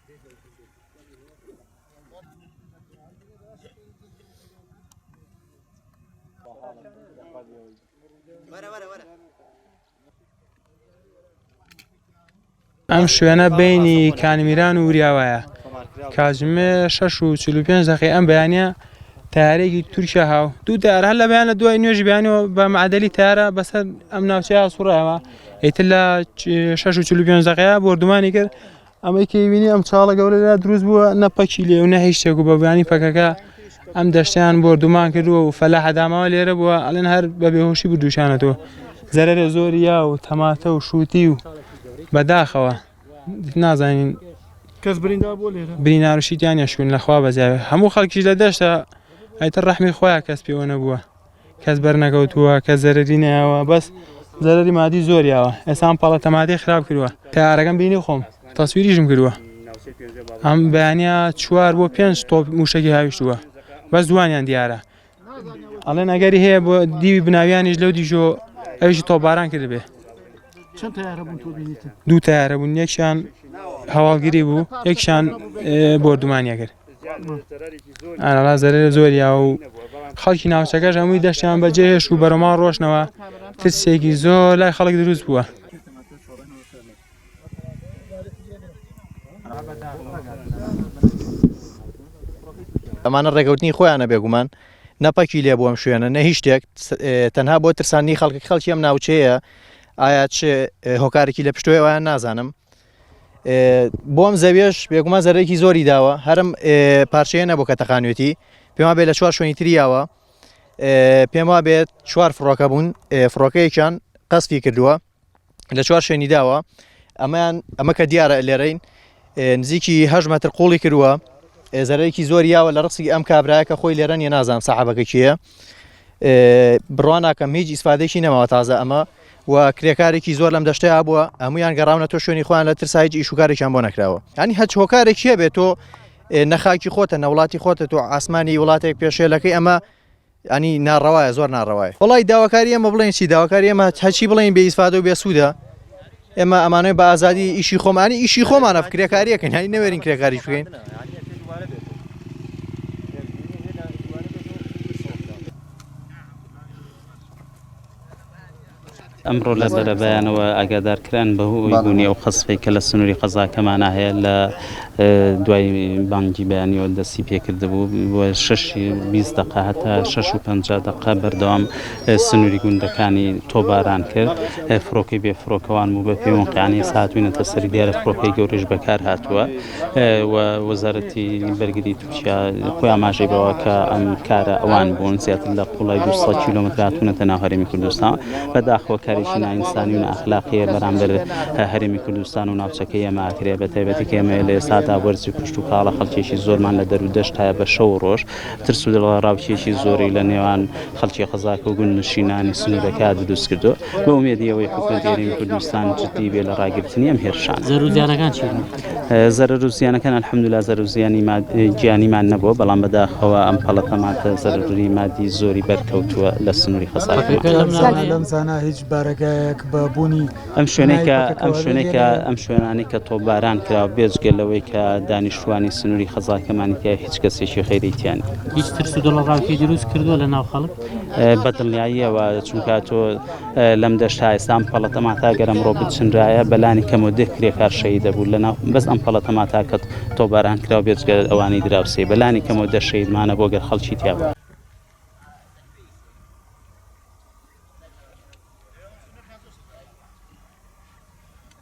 ئەم شوێنە بینی کانمیران و وریاوایە کاتژمێر 6:45 دقی ئەم بەیانە تارێکی تورکیا هاو دوو تارە هەر لە بەیان لە دوای نوێژی بیانەوە بە معدەلی تارە بەسەر ئەم ناوچەیە سوڕایەوە ئیتر لە 6:45 دقەیە بۆردومانی کرد ئەمەی کە بینی ئەم چاڵە گەورە لێرە دروست بووە نە پەکی لێ و نە هیچ شتێک و بە بیانی پەکەکە ئەم دەشتیان بۆردومان کردووە و فەلاح داماوە لێرە بووە ئەڵێن هەر بە بێهۆشی بردووشانەتەوە زەرەرێ زۆری یا و تەماتە و شووتی و بەداخەوە نازانین کەس بریندار بووە لێرە بریندار و شیتیان یەشون لەخوا بەزیاوێ هەموو خەڵکیش لە دەشتە ئەیتر ڕەحمی خۆیان کەس پێوە نەبووە کەس بەرنەکەوتووە کەس زەرەری نەیاوە بەس زەرەری مادی زۆر یاوە ئێستا ئەم پەڵە تەماتەی خراپ کردووە تەیارەکەم بینی خۆم تەسویریشم کردووە ئەم بەیانە چوار بۆ پێنج تۆپ موشەکی هاویشتووە بەس دوانیان دیارە ئەڵێن ئەگەری هەیە بۆ دیوی بناویانیش لەو دیژۆ ئەویش تۆپباران کردبێ چەند تەیارە بوون تۆ بینیتن دوو تەیارە بوون یەکیان هەواڵگری بوو یەکیان بۆردومانیە کرد ئارەڵا زەرەرە زۆر یا و خەڵکی ناوچەکەش هەمووی دەشتیان بەجێ هێش و بەرەماڵ ڕۆشنەوە ترسێکی زۆر لای خەڵک دروست بووە. ئەمانە ڕێکەوتنی خۆیانە بێگومان نە پەکی لێ بووم شوێنە نە هیچ شتێک تەنها بۆ ترساندنی خەڵک خەڵکی ئەم ناوچەیە ئایا چ هۆکارێکی لە پشتۆی وایان نازانم بۆم زەویش بێگومان زەرێکی زۆری داوە هەرم پارچەیە نەبوو کە تەقانوێتی پێما بێ لە چوار شوێنی تریاوە پێم وا بێت چوار فڕۆکە بوون فڕۆکەیەکیان قەسفی کردووە لە چوار شوێنی داوە ئەمەیان ئەمە کە دیارە لێرەین نزیکی هه مەتر قوڵی کردووە زەرێکی زۆر یاوە لە ڕستی ئەم کابرایە کە خۆی لێرە نیە نازانم سەحابەکە کێیە بڕوا ناکەم هیچ ئیسفادێکی نەماوە تازە ئەمە و کرێکارێکی زۆر لەم دەشتەیە بووە هەمویان گەڕاونە تۆ شوێنی خۆیان لە ترسا هیچ ئیشوکارێکیان بۆ نەکراوە ینی هەچ هۆکارێک هەبێت تۆ نەخاکی خۆتە نەوڵاتی خۆتە تۆ ئاسمانی وڵاتێک پێشێلەکەی ئەمە ینی ناڕەوایە زۆر ناڕەوایە وڵی داواکاری ئەمە بڵێن چی داواکاری ئەمە هەچی بڵێن بێ ئیسفادە و بێسوودە ئێمە ئەمانەوێ بە ئازادی ئیشی خۆمانی ئیشی خۆمانە کرێکاریەکەین هەی نەوێرین کرێکاریش بکەین. ئەمڕۆ لە بەرەبەیانەوە ئاگادارکران بەهۆی بوونی ئەو قەسفەی کە لە سنووری قەزاکەمانە هەیە لە دوای بانگی بەیانیەوە دەستی پێکردبوو بۆ شەشی 20 دقە هەتا 6 و 50 دقە بەردەوام سنووری گوندەکانی تۆباران کرد فڕۆکەی بێ فڕۆکەوان بوو بە پێی موقعانی ساتوینەتە سەری دیارە فڕۆکەی گەورەش بەکار هاتووە و وەزارەتی بەرگری تورکیا خۆی ئاماژەی بەوە کە ئەم کارە ئەوان بوون زیاتر لە قوڵای 200 کیلۆمەتر هاتوونەتە ناو هەرێمی کوردستان بەداخەوە کارێکی نائینسانی و نائەخلاقیە بەرامبەر هەرێمی کوردستان و ناوچەکەی ئێمە ئاکرێ بە تایبەتی کە ئێمە لە ئێستادا وەرزی کوشت و کاڵە خەڵکێکی زۆرمان لە دەر و دەشت هەیە بە شەو و ڕۆژ ترس و دڵەڕاوکێکی زۆری لە نێوان خەڵکی قەزاکە و گوندنشینانی سنوورەکە دروست کردووە بە ئومێدی ئەوەی حکومەتی هەرێمی کوردستان جدی بێ لە ڕاگرتنی ئەم هێرشانە. زەرەر و زیانەکان چی بوون؟ زەرەر و زیانەکان الحمدللە زەرەر و زیانی گیانیمان نەبووە بەڵام بەداخەوە ئەم پەڵەتەماتە زەرەری مادی زۆری بەرکەوتووە لە سنووری قەزاکەمان. لەم زانا هیچ بارەگایەک بە بوونی ئەم شوێنەی کە ئەم شوێنەی کە ئەم شوێنانەی کە تۆپباران کراوە بێجگە لەوەی کە دانیشتوانی سنووری قەزاکەمانی تیا هیچ کەسێکی غەیری تیا نییە. هیچ ترس و دڵەڕاوکێ دروست کردووە لە ناو خەڵک؟ بە دڵنیاییەوە چونکە تۆ لەم دەشتە ئێستا ئەم پەڵە تەماتە گەر ئەمڕۆ بچنرایە بەلانی کەمەوە دە کرێکار شەهید دەبوو لەناو بەس ئەم پەڵە تەماتە کە تۆپباران کراوە بێجگە ئەوانەی دراوسێی بەلانی کەمەوە دە شەهیدمانە بۆ گەر خەڵکی تیا بوو.